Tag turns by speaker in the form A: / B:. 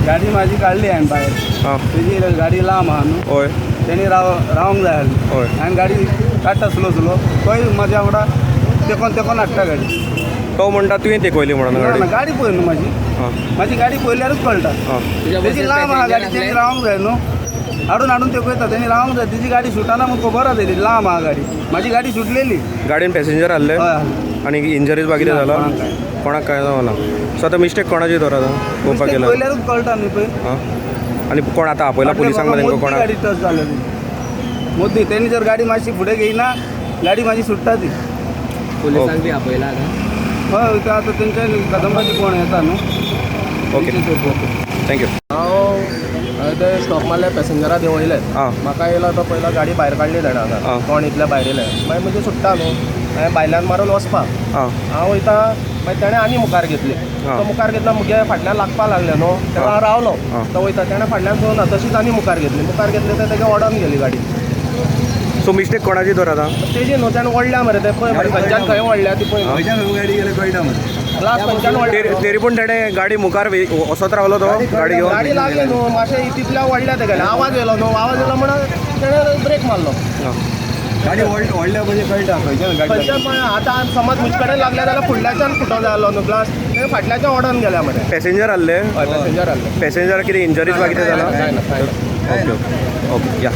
A: गाडी माझी काडली हांवें भायर. तेजी गाडी लांब आहा न्हू. तेणी रावंक जाय आसली. हांवें गाडी काडटा स्लो स्लो, तोय म्हाज्या वांगडा तेकोन तेकोन हाडटा गाडी.
B: तो म्हणटा तुवें तेकयली म्हणून
A: ना,
B: गाडी.
A: ना, गाडी पळय न्हू माझी. माझी गाडी पळयल्यारूच कळटा. तेजी लांब आहा गाडी, तेणी रावंक जाय न्हू. हाडून हाडून तेकयता, तेणी रावंक जाय. तेजी गाडी सुटना म्हूण खबर आहा तेजी लांब आहा गाडी. माझी गाडी सुटलेली.
B: गाडयेन पॅसेंजर आहले?
A: हय.
B: आनी इंजरीज बा कितें
A: ना,
B: जाला?
A: कोणाक काय.
B: कोणाक काय जावना. सो आतां मिस्टेक कोणाची तर आतां पळोवपाक
A: मिस्टेक
B: गेल्यार?
A: पळयल्यारूच कळटा न्ही पळय.
B: आं, आनी कोण आतां आपयला पुलिसांक तेंकां
A: मोदी
B: कोणाक?
A: गाडी टच जालेली मोदी. तेणी जर गाडी मातशी फुडें घेयना, गाडी माझी सुट्टा ती.
C: पुलिसांक बी आपयला आतां?
A: हय, ते आतां तेंच्या कदंबाची कोण येता न्हू.
B: Okay, thank you.
D: हांव हांवें ते स्टॉप मारले, पॅसेंजरा देंवयले. म्हाका येयलो तो पयलो गाडी भायर काडली तेणें. हांगा कोण इतल्या भायर येयले, मागीर म्हणजे सुट्टा न्हू, हांवें भायल्यान मारून वचपाक. हांव वयता, मागीर तेणें आनी मुखार घेतली. तो मुखार घेतला, मुगे फाटल्यान लागपाक लागलें न्हू तेका. हांव रावलो. तो वयता, तेणें फाटल्यान चोवना, तशीच आनी मुखार घेतली. मुखार घेतली तर तेका ओडोन गेली गाडी.
B: सो मिस्टेक कोणाची तर आतां?
D: तेजी न्हू, तेणें ओडल्या मरे. ते पळय मरे, खंयच्यान खंय ओडल्या ती पळय.
E: खंयच्यान गाडी गेले कळटा मरे.
D: ग्लास खंयच्यान
B: तरी
D: ओडल्या.
B: तरी पूण तेणें गाडी मुखार वचत रावलो तो गाडी घेवन.
D: गाडी लागली न्हू मातशें, तितल्या ओडल्या तेगेले. आवाज येयलो न्हू, आवाज येयलो म्हणून तेणें ब्रेक मारलो.
E: गाडी व्हडल्या म्हणजे कळटा खंयच्यान गाडी.
D: खंयच्यान पण आतां समज म्हजे कडेन लागल्या जाल्यार फुडल्याच्यान फुटो जाय आसलो न्हू ग्लास, ते फाटल्याच्यान ओडोन गेल्या मरे.
B: पॅसेंजर आहले?
D: हय, पॅसेंजर आसले.
B: पॅसेंजर कितें इंजरीज बा कितें जाला?
D: काय ना, काय ना.
B: ओके ओके ओके या.